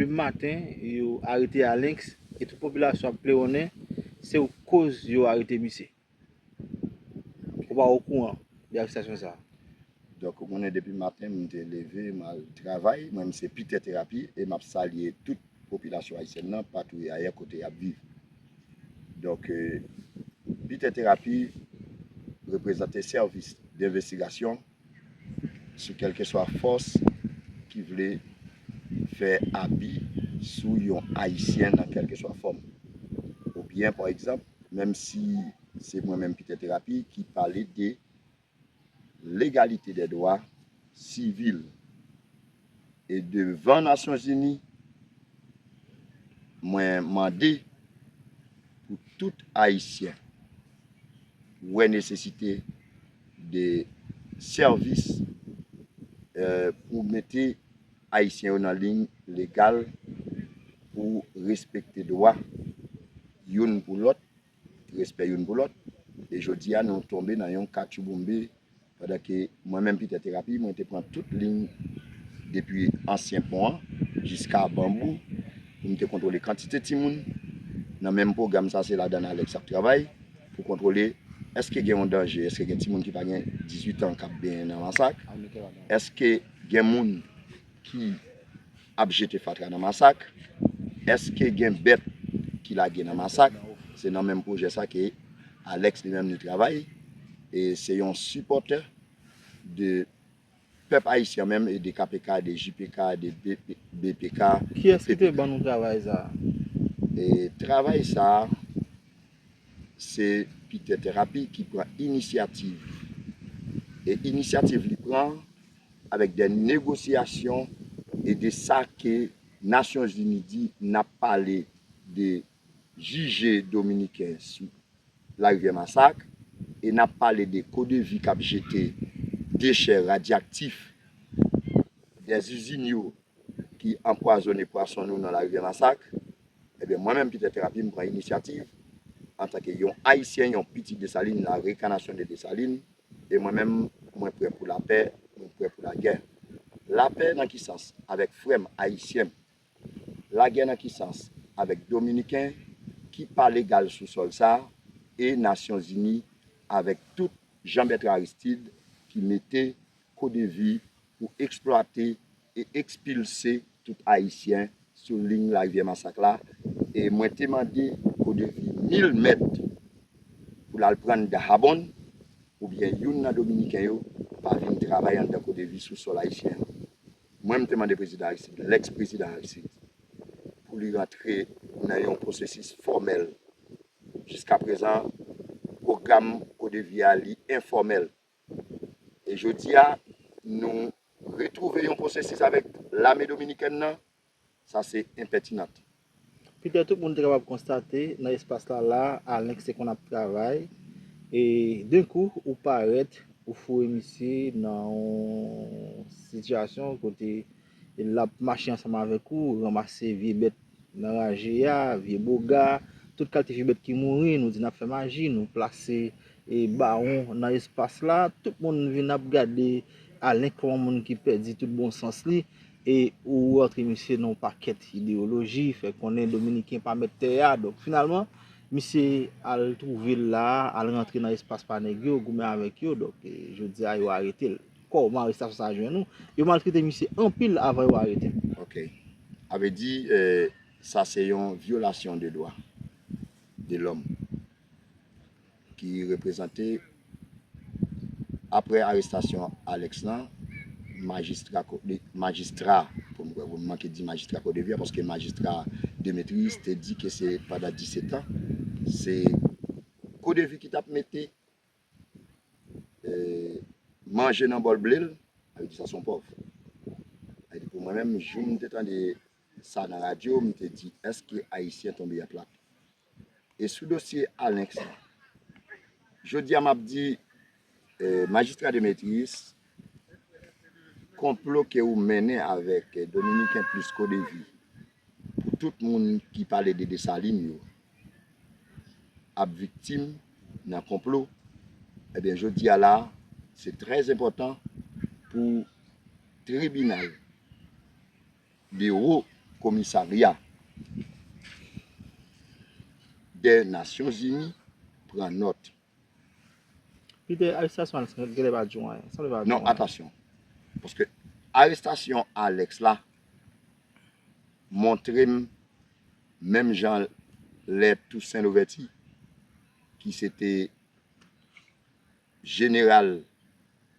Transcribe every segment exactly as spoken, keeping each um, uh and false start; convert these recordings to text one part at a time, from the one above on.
Depi maten, yo arete Alenx e tout popilasyon ap plewonnen, se ou koz yo arete misye. Ou pa okouran de arestasyon sa a? Donk, ou konnen depi maten, m te leve, m al travay. Mwen, m se Peter Therapy e m ap salye tout popilasyon ayisyèn nan, patou e ayè kote y ap viv. Donk, euh, Peter Therapy reprezante sèvis denvestigasyon sou kèlkeswa fòs ki vle fè abi sou yon Ayisyen nan kèlkeswa fòm. Oubyen, pa egzanp, menm si se mwen menm Peter Therapy ki pale de legalite dè dwa sivil e devan Nasyonzini, mwen mande pou tout Ayisyen wè nesesite de sèvis, eh, pou mete Ayisyen yo nan liy legal pou respekte dwa youn pou lòt, respè youn pou lòt. E jodi a, nou tonbe nan yon katchouboumbe, pandan ke mwen menm Peter Therapy, mwen te pran tout liy depi ansyen pon an jiska Banbou, pou m te kontwole kantite timoun nan menm pwogram sa, se ladan Alex ap travay, pou kontwole èske gen yon danje, èske gen timoun ki pa gen dizuit an k ap benyen nan Masak, èske gen moun ki ap jete fatra nan Masak, èske gen bèt ki lage nan Masak. Se nan menm pwojè sa ke Alex li menm li travay, e se yon sipòtè de pèp ayisyen menm, e de K P K, de J P K, de B P K. Kiyès ki te ban nou travay sa a? E travay sa a, se Peter Therapy ki pran inisyativ. E inisyativ li pran avèk de negosyasyon e de sa ke Nasyonzini di n ap pale de jije dominiken sou Larivyè Masak, e n ap pale de Kodevi k ap jete dechè radyaktif dè izin yo ki anpwazonnen pwason nou nan Larivyè Masak. Ebyen, mwen menm, Peter Therapy, m pran inisyativ antanke yon Ayisyen, yon pitit Desalin, la rekanasyon de Desalin, e mwen menm, mwen prè pou lapè, mwen prè pou lagè. Lapè nan ki sans? Avèk frè m ayisyen, lagè nan ki sans? Avèk Dominiken ki pa legal sou sòl sa a, e Nasyonzini avèk tout Jean Bertrand Aristide ki mete Kodevi pou eksplwate e ekspilse tout Ayisyen sou liy Larivyè Masak la. E mwen te mande Kodevi mil mèt pou l al pran Dahabon, oubyen youn nan Dominiken yo pa vin travay anndan Kodevi sou sòl ayisyen an. Mwen, m te mande prezidan Aristide, lèks prezidan Aristide, pou li rantre nan yon pwosesis fòmèl. Jiskaprezan, pwogram Kodevi a, li enfòmèl. E jodi a, nou retwouve yon pwosesis avèk lame dominikèn nan, sa se enpètinant. Peter, tout moun te kapab konstate nan espas la la, Alex te konn ap travay. E d'un coup, ou parèt, ou foure misye nan yon sitiyasyon kote l ap mache ansanm avèk ou, ranmase vye bèt nan raje a, vye boga, tout kalite vye bèt ki mouri, nou di n ap fè maji, nou plase e bawon nan espas la, tout moun vin ap gade Alex kòm yon moun ki pèdi tout bon sans li, e ou rantre misye nan yon pakèt ideyoloji, fè konnen Dominiken pa mèt tè a. Donk, finalman, misye al twouve l la, al rantre nan espas pa nèg yo, goumen avèk yo. Donk, e, jodi a, yo arete l. Kòman arestasyon sa a jwenn ou? Yo maltrete misye anpil avan yo arete l. Ok. A vle di, e, sa se yon vyolasyon de dwa de lòm ki reprezante, apre arestasyon Alex lan, majistra, majistra, pou m, pou m manke di majistra Kodevi a, paske majistra Demetris te di ke se pandan disèt an, se Kodevi ki t ap mete, e, manje nan bòl ble l, sa vle di sa se yon pòv. Sa vle di pou mwen menm, jou m te tande sa nan radyo, m te di, èske Ayisyen tonbe a plat? E sou dosye Alex la, jodi a m ap di, eh, majistra Demetris, konplo ke ou mennen avèk, eh, Dominiken plis Kodevi pou tout moun ki pale de Desalin yo ap viktim nan konplo, ebyen, jodi a la, se trè enpòtan pou tribinal de wo komisarya dè Nasyonzini pran nòt. Peter, arestasyon Alex genlè pa di w anyen. Sanble pa di w Non, anyen. Atansyon. Paske arestasyon Alex la montre m menm jan lè Toussaint Louverture, ki se te jeneral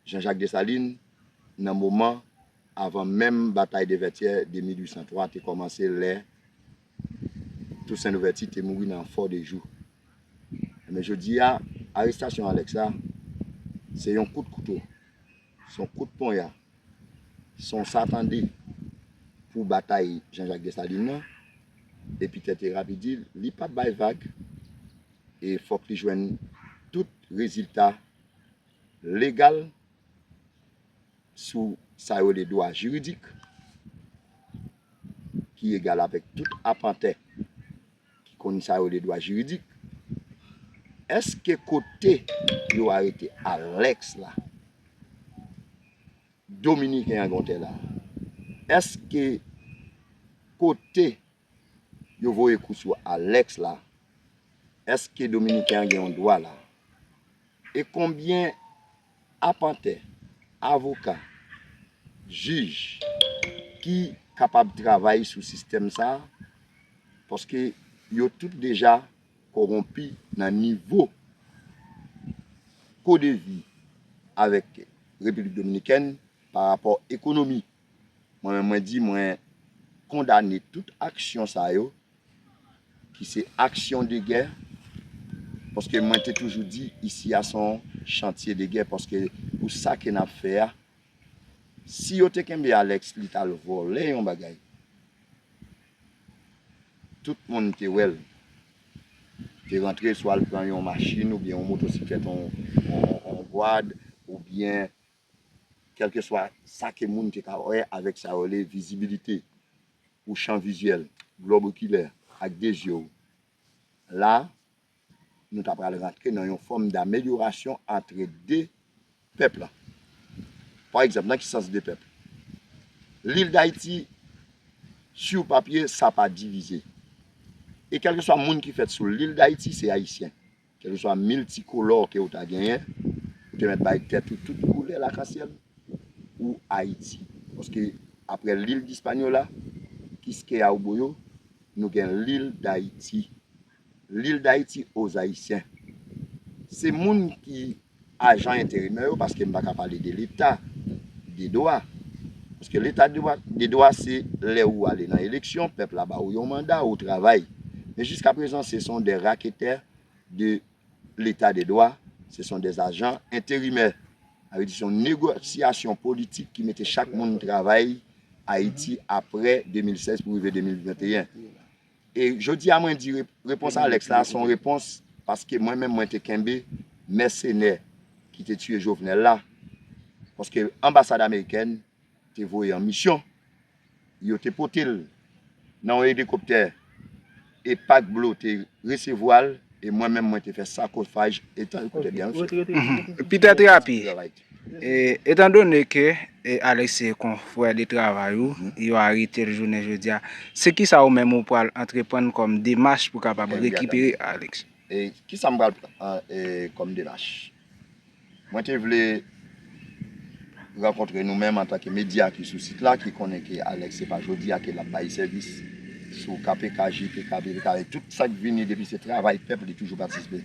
Jean-Jacques Dessalines, nan moman avan menm batay de Vètyè de mil uit san twa te kòmanse, lè Toussaint Louverture te mouri nan Fò de Jou. Men jodi a, arestasyon Alex la, se yon kout kouto, se yon kout ponya, se yon sa tande pou batay Jean-Jacques Dessalines nan. Epi Peter Therapy di li p ap bay vag e fòk li jwenn tout rezilta legal sou sa yo rele dwa jiridik, ki egal avèk tout apantè ki konn sa yo rele dwa jiridik. Èske kote yo arete Alex la, Dominiken an gen yon tè la? Èske kote yo voye kou sou Alex la, èske Dominiken an gen yon dwa la? E konbyen apantè, avoka, jij ki kapab travay sou sistèm sa a? Paske yo tout deja kowonpi nan nivo kodevi avèk Repiblik Dominikèn pa rapò ekonomi. Mwen menm, mwen di mwen kondane tout aksyon sa yo, ki se aksyon de gè, paske mwen te toujou di isi a se yon chantye de gè, paske pou sa ke n ap fè a, si yo te kenbe Alex, li t al vòlè yon bagay, tout moun te wè l, te rantre swa l pran yon machin oubyen yon motosiklèt, yon, yon, yon gwad, oubyen kèlkeswa sa ke moun te ka wè avèk sa yo rele vizibilite ou chan vizyèl, glòb okilè ak de zye w. La, nou ta pral rantre nan yon fòm d'amelyorasyon antre de pèp la. Pa egzanp, nan ki sans de pèp? Lil Dayiti, sou papye, sa pa divize. E kèlkeswa moun ki fèt sou lil Dayiti, se ayisyen. Kèlkeswa miltikolò ke w ta genyen, ou te mèt bay tèt ou tout koulè lakansyèl, ou Ayiti. Paske aprè lil Dispanyola, Kiskeya ou Boyo, nou gen lil Dayiti. Lil Dayiti aux Ayisyen. Se moun ki ajan enterimè yo, paske m pa ka pale de leta de dwa. Paske leta de dwa, de dwa se lè ou ale nan eleksyon, pèp la ba ou yon manda, ou travay. Men jiskaprezan, se son de raketè de leta de dwa, se son de ajan enterimè. Sa vle di se yon negosyasyon politik ki mete chak moun travay Ayiti aprè de mil sèz pou rive de mil venteyen. E jodi a mwen di re- repons Alex la se yon repons paske mwen menm mwen te kenbe mèsenè ki te tiye Jovenel la. Paske anbasad amerikèn te voye an misyon, yo te pote l nan yon elikoptè e pakblo te resevwa l e mwen menm mwen te fè sakofaj etan ekoute byen. Peter Therapy, etandone ke Alex se konfrè de travay ou, yo arete l jounen jodi a, se kisa ou menm ou pral antreprann kòm demach pou kapab rekipere Alex? E kisa m pral pran kòm demach? Mwen te vle rankontre nou menm antanke medya ki sou sit la, ki konnen ke Alex se pa jodi a ke l ap bay sèvis sou K P K, J P K, P P K, e tout sa k vini depi se travay pèp li toujou patisipe.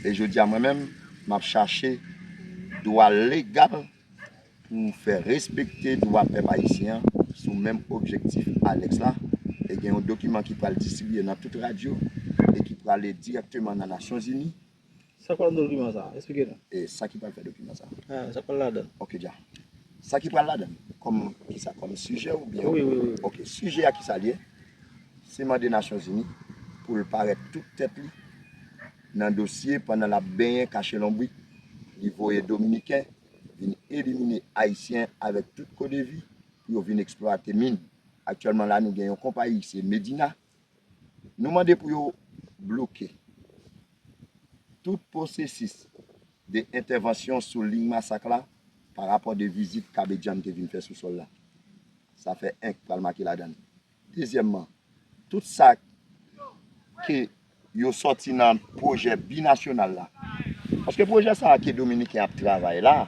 E jodi a mwen menm, m ap chache dwa legal pou fè respekte dwa pèp ayisyen an sou menm objektif Alex la. E gen yon dokiman ki pral distribiye nan tout radyo e ki prale dirèkteman nan Nasyonzini. Sa k pral nan dokiman sa? Esplike nou. E sa ki pral fè dokiman sa? Ah, sa k pral ladan? Ok, dja. Sa ki pral ladan? Kòm kisa? Kòm sijè oubyen? Wi, wi, wi. Ok, sijè a kisa l ye? Se mande Nasyonzini pou l parèt tout tèt li nan dosye pandan l ap benyen kache lonbrik li voye Dominiken vin elimine Ayisyen avèk tout kodevi pou yo vin eksplwate min. Aktyèlman la, nou gen yon konpayi ki se Medina. Nou mande pou yo bloke tout pwosesis de entèvansyon sou liy masak la pa rapò de vizit Kabedjan te vin fè sou sòl la. Sa fè enk pral make ladan l. Dezyèmman, tout sa ke yo sòti nan pwojè binasyonal la. Paske pwojè sa a ke Dominiken ap travay la,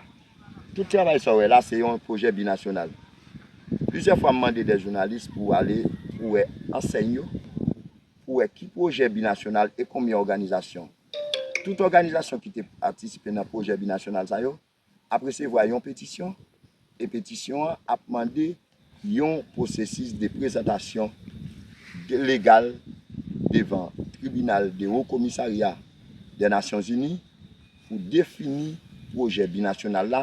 tout travay sa w wè la, se yon pwojè binasyonal. Plizyè fwa, m mande de jounalis pou ale, pou wè ansèy yo, pou wè ki pwojè binasyonal e konbyen òganizasyon. Tout òganizasyon ki te patisipe nan pwojè binasyonal sa yo ap resevwa yon petisyon, e petisyon an ap mande yon pwosesis de prezantasyon de, legal devan Tribinal de Wo Komisarya de Nasyon Zini pou defini pwojè binasyonal la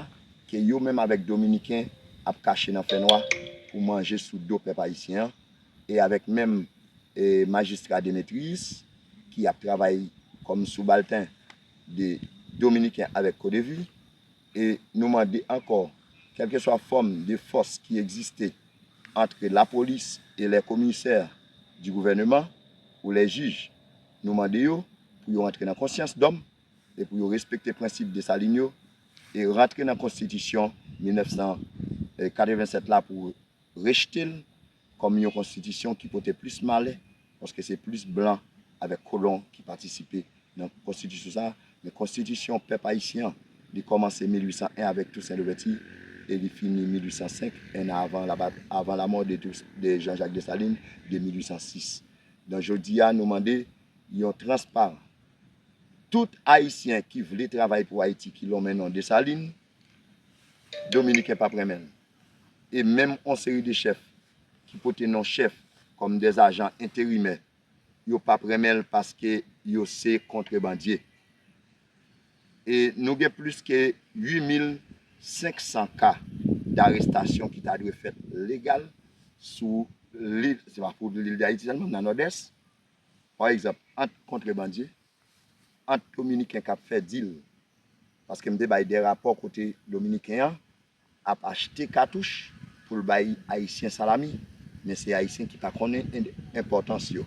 ke yo menm avèk Dominiken ap kache nan fènwa pou manje sou do pèp ayisyen an, e avèk menm, e, majistra Demetrius ki ap travay kòm soubalten de Dominiken avèk Kodevi, e nou mande ankò, kèlkeswa fòm de fòs ki egziste antre lapolis e les commissaires du gouvernement ou les juges, nou mande yo pou yo antre nan konsyans dòm e pou yo respekte prensip Desalin yo e rantre nan konstitisyon mil nèf san katrevennsèt la pou rejte l kòm yon konstitisyon ki pote plis malè, paske se plis blan avèk kolon ki patisipe nan konstitisyon sa a. Men konstitisyon pèp ayisyen an, li kòmanse mil uit san en avèk Toussaint Louverture e li fini mil uit san senk, en an avan la, avan lamò de, Tous- de Jean-Jacques Dessalines de mil uit san sis. Donk, jodi a, nou mande yon transparan. Tout Ayisyen ki vle travay pou Ayiti, ki lonmen non Desalin, Dominiken p ap renmen l. E menm yon seri de chèf ki pote non chèf kòm des agents intérimaires, yo p ap renmen l paske yo se kontrebandye. E nou gen plis ke uit mil senk san ka darestasyon ki ta dwe fèt legal sou lil, se pa pou lil Dayiti sèlman, nan Nòdès. Pa egzanp, ant kontrebandye, ant Dominiken k ap fè dil, paske m te bay de rapò kote Dominiken an ap achte katouch pou l bay Ayisyen salami, men se Ayisyen ki pa konnen en- enpòtans yo.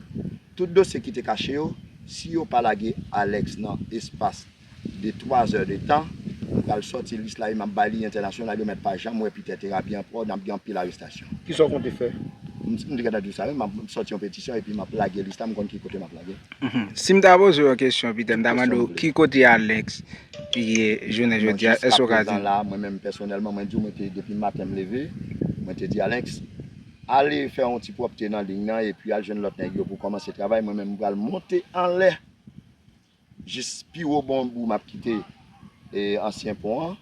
Tout dosye ki te kache yo, si yo pa lage Alex nan espas de twa zè de tan, m pral sòti lis la e m ap bay li entènasyonal, yo mèt pa janm wè Peter Terabie ankò, n ap gen anpil arestasyon. Kisa w konte fè? M, m te gentan di w sa, wi, m ap sòti yon petisyon epi m ap lage lis la, m konn ki kote m ap lage. Mhm. Si m ta poze w yon kesyon, Peter, m ta mande w ki kote Alex ye jounen jodi a, èske w ka di m? Mwen menm pèsonèlman, mwen di w, mwen te, depi maten m leve, mwen te di Alex, ale fè yon ti pwòpte nan liy nan, epi al jwenn lòt nèg yo pou kòmanse travay. Mwen menm, m pral monte anlè jis pi wo bonbou m ap kite, e, ansyen pon an.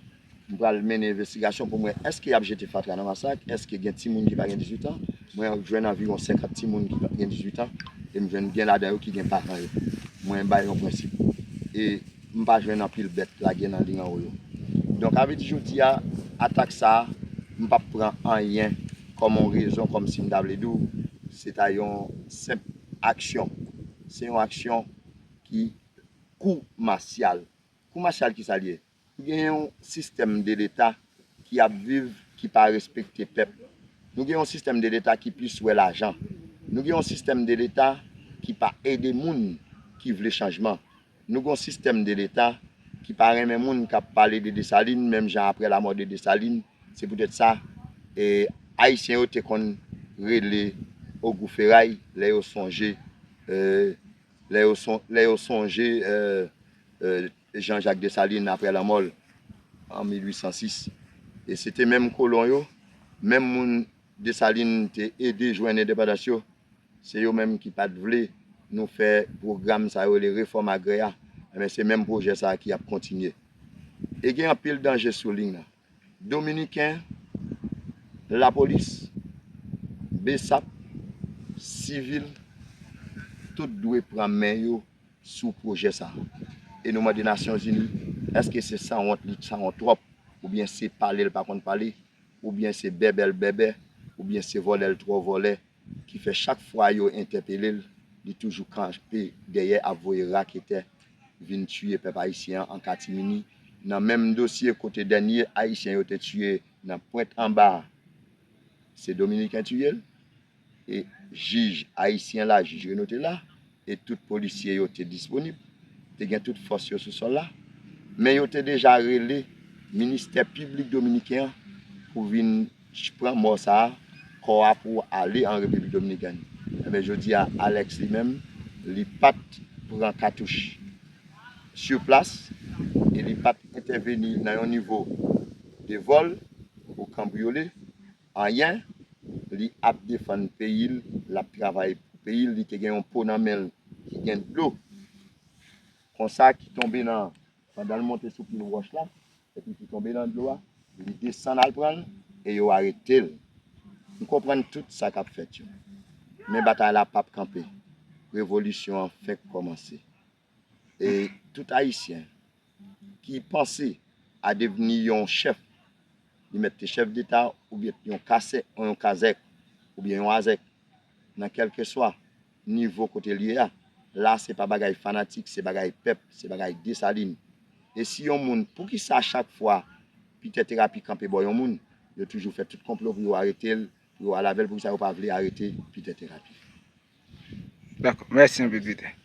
M pral mennen envestigasyon pou m wè èske y ap jete fatra nan Masak, èske gen timoun ki pa gen dizuit an. Mwen jwenn anviwon senkant timoun ki pa gen dizuit an, e m jwenn gen ladan yo ki gen paran yo. Mwen bay yon prensip. E m pa jwenn anpil bèt lage nan liy anwo yo. Donk, avèdi jodi a, atak sa a, m p ap pran anyen kòm yon rezon, kòm si m ta vle di w, se ta yon senp aksyon. Se yon aksyon ki kou masyal. Kou masyal, kisa l ye? Nou gen yon sistèm de leta ki ap viv, ki pa respekte pèp. Nou gen yon sistèm de leta ki plis wè lajan. Nou gen yon sistèm de leta ki pa ede moun ki vle chanjman. Nou gen yon sistèm de leta ki pa renmen moun k ap pale de Desalin, menm jan apre lamò de Desalin. Se poutèt sa, e, Ayisyen yo te konn rele Ogou Feray lè yo sonje, e, lè yo son- lè yo sonje, e, e, Jean-Jacques Dessalines apre lanmò l an mil uit san sis. E se te menm kolon yo, menm moun Desalin te ede jwenn endepandans yo, se yo menm ki pa t vle nou fè pwogram sa yo rele refòm agrè a. Enben, se menm pwojè sa a ki ap kontinye. E gen anpil danje sou liy nan. Dominiken, lapolis, besap, sivil, tout dwe pran men yo sou pwojè sa a. E nou mande Nasyonzini, èske se sanwont li sanwont twòp, oubyen se pale l pa konn pale, oubyen se bèbè l bèbè, oubyen se vòlè l twò vòlè, ki fè chak fwa yo entèpele l, li toujou kanpe dèyè ap voye raketè vin tiye pèp ayisyen an an katimini, nan menm dosye kote dènye Ayisyen yo te tiye nan Pwent Anba a, se Dominiken tiye l, e jij ayisyen la, jij Renaud te la, e tout polisye yo te disponib, te gen tout fòs yo sou sòl la, men yo te deja rele ministè piblik dominiken an pou vin ch- pran mò sa a, kò a pou ale an Repiblik Dominikèn. Enben, jodi a, Alex li menm, li pa t pran katouch sou plas e li pa t entèveni nan yon nivo de vòl ou kanbriyole, anyen, li ap defann peyi l, l ap travay pou peyi l, li te gen yon po nan men l ki gen dlo. Konsa ki tonbe nan, pandan l monte sou pil wòch la, epi ki tonbe nan dlo a, li desann al pran l e yo arete l. M konprann tout sa k ap fèt yo. Men batay la p ap kanpe. Revolisyon an fèk kòmanse. E tout Ayisyen ki panse a devni yon chèf, li mèt te chèf deta oubyen yon kasè, yon kazèk, oubyen yon azèk, nan kèlkeswa nivo kote l ye a. La, se pa bagay fanatik, se bagay pèp, se bagay Desalin. E si yon moun, poukisa chak fwa Pitè Terapi kanpe bò yon moun, yo toujou fè tout konplo pou yo arete l, pou yo al avè l, poukisa yo pa vle arete Pitè Terapi? Dakò, mèsi anpil Pitè.